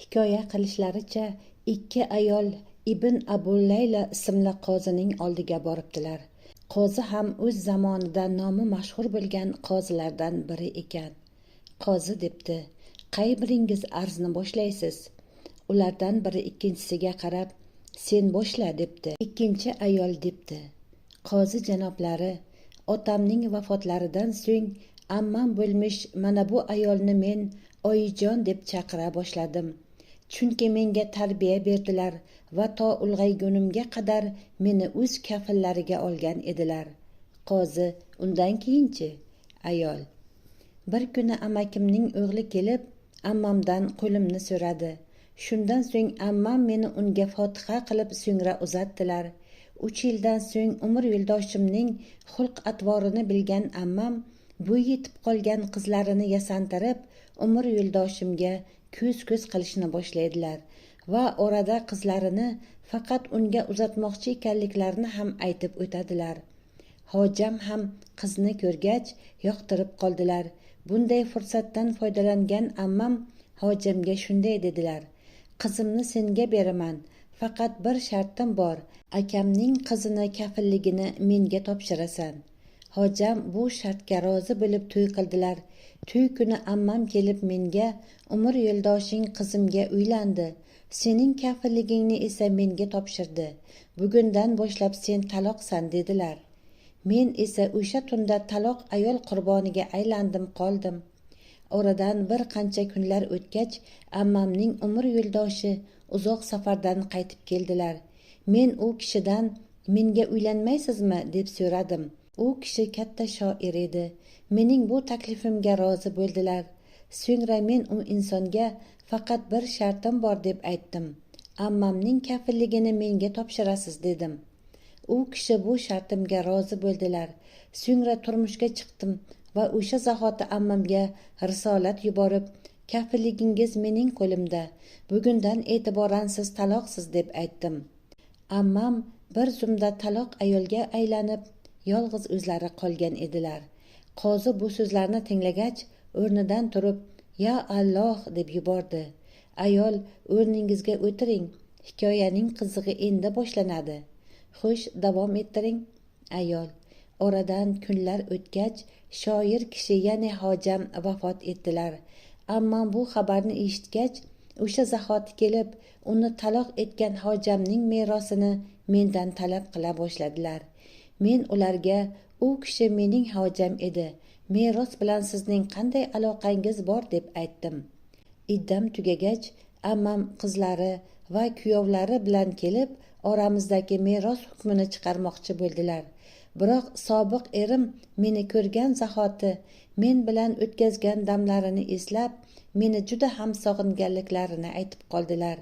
Hikoya qilishlaricha, ikki ayol Ibn Abu Layla ismli qozining oldiga boribdilar. Qozi ham o'z zamonida nomi mashhur bo'lgan qozilardan biri ekan. Qozi debdi: "Qay biringiz arzni boshlaysiz?" Ulardan biri ikkinchisiga qarab, "Sen boshla", debdi. Ikkinchi ayol debdi: "Qozi janoblari, otamning vafotlaridan so'ng ammam bo'lmish mana bu ayolni men oyijon deb chaqira boshladim. Chunki menga tarbiya berdilar va to ulg'aygunimga qadar meni o'z kafillariga olgan edilar." Qozi: "Undan keyinchi?" Ayol: "Bir kuni amakimning o'g'li kelib, ammamdan qo'limni so'radi. Shundan so'ng ammam meni unga fotiha qilib so'ngra uzatdilar. 3 yildan so'ng umr yo'ldoshimning xulq-atvorini bilgan ammam bo'yi yetib qolgan qizlarini yasantirib, umr yo'ldoshimga ko'z-ko'z qilishni boshlaydilar va orada qizlarini faqat unga uzatmoqchi ekanliklarini ham aytib o'tadilar. Hojam ham qizni ko'rgach yoqtirib qoldilar. Bunday fursatdan foydalangan ammam hojamga shunday dedilar: Qizimni senga beraman, faqat bir shartim bor, akamning qizini kafilligini menga topshirasan. Hojam bu shartga rozi bo'lib to'y qildilar. To'y kuni ammam kelib menga: umr yo'ldoshing qizimga uylandi, sening kafilligingni esa menga topshirdi. Bugundan boshlab sen taloqsan, dedilar. Men esa o'sha tunda taloq ayol qurboniga aylandim qoldim. Oradan bir qancha kunlar o'tgach, ammamning umr yo'ldoshi uzoq safardan qaytib keldilar. Men u kishidan: menga uylanmaysizmi, deb so'radim. U kishi katta shoir edi. Mening bu taklifimga rozi bo'ldilar. So'ngra men u insonga faqat bir shartim bor deb aytdim. Ammamning kafilligini menga topshirasiz, dedim. U kishi bu shartimga rozi bo'ldilar. So'ngra turmushga chiqdim va o'sha zahoti ammamga risolat yuborib, kafilligingiz mening qo'limda. Bugundan e'tiboran siz taloqsiz, deb aytdim. Ammam bir zumda taloq ayolga aylanib, yolg'iz o'zlari qolgan edilar. Qozi bu so'zlarni tinglagach, o'rnidan turib, "Ya Alloh", deb yubordi. Ayol: "O'rningizga o'tiring, hikoyaning qizig'i endi boshlanadi." Xo'sh, davom ettiring. Ayol: "Oradan kunlar o'tgach, shoir kishi, ya'ni hojam vafot etdilar. Ammo bu xabarni eshitgach, o'sha zahoti kelib, uni taloq etgan hojamning merosini mendan talab qila boshladilar. Men ularga: u kishi mening hojam edi, meros bilan sizning qanday aloqangiz bor, deb aytdim. Iddam tugagach, ammam qizlari va kuyovlari bilan kelib, oramizdagi meros hukmini chiqarmoqchi bo'ldilar. Biroq sobiq erim meni ko'rgan zahoti men bilan o'tkazgan damlarini eslab, meni juda ham sog'inganliklarini aytib qoldilar.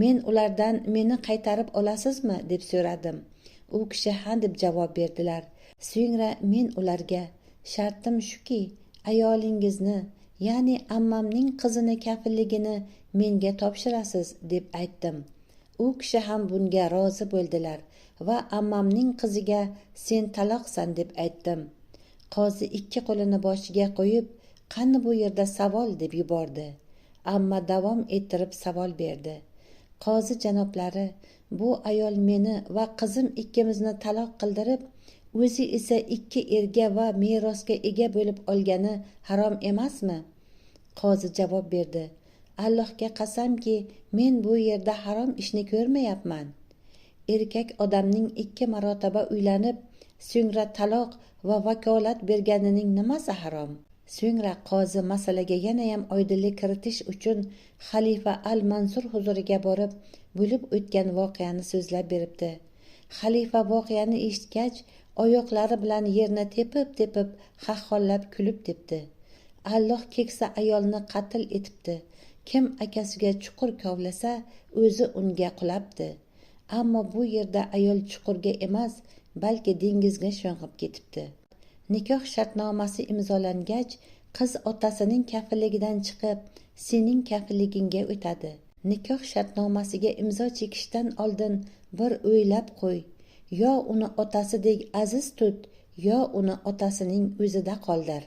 Men ulardan: meni qaytarib olasizmi, deb so'radim. U kishi ha deb javob berdilar. So'ngra men ularga: shartim shuki, ayolingizni, ya'ni ammamning qizini kafilligini menga topshirasiz, deb aytdim. U kishi ham bunga rozi bo'ldilar va ammamning qiziga sen taloqsan, deb aytdim. Qozi ikki qo'lini boshiga qo'yib, qani bu yerda savol, deb yubordi. Amma davom ettirib savol berdi. Qozi janoblari, bu ayol meni va qizim ikkimizni taloq qildirib, o'zi esa ikki erga va merosga ega bo'lib olgani harom emasmi? Qozi javob berdi: Allohga qasamki, men bu yerda harom ishni ko'rmayapman. Erkak odamning 2 marotaba uylanib, so'ngra taloq va vakolat berganining nimasi harom? So'ngra qozi masalaga yanayam oydinlik kiritish uchun xalifa Al-Mansur huzuriga borib, bo'lib o'tgan voqeani so'zlab beribdi. Xalifa voqeani eshitgach, oyoqlari bilan yerni tepib-tepib, xaxollab kulib debdi: Alloh keksa ayolni qatl etibdi. Kim akasiga chuqur kovlasa, o'zi unga qulabdi. Ammo bu yerda ayol chuqurga emas, balki dengizga sho'ng'ib ketibdi. Nikoh shartnomasi imzolangach, qiz otasining kafilligidan chiqib, sening kafilligingga o'tadi. Nikoh shartnomasiga imzo chekishdan oldin bir o'ylab qo'y. Yo uni otasidek aziz tut, yo uni otasining o'zida qoldir.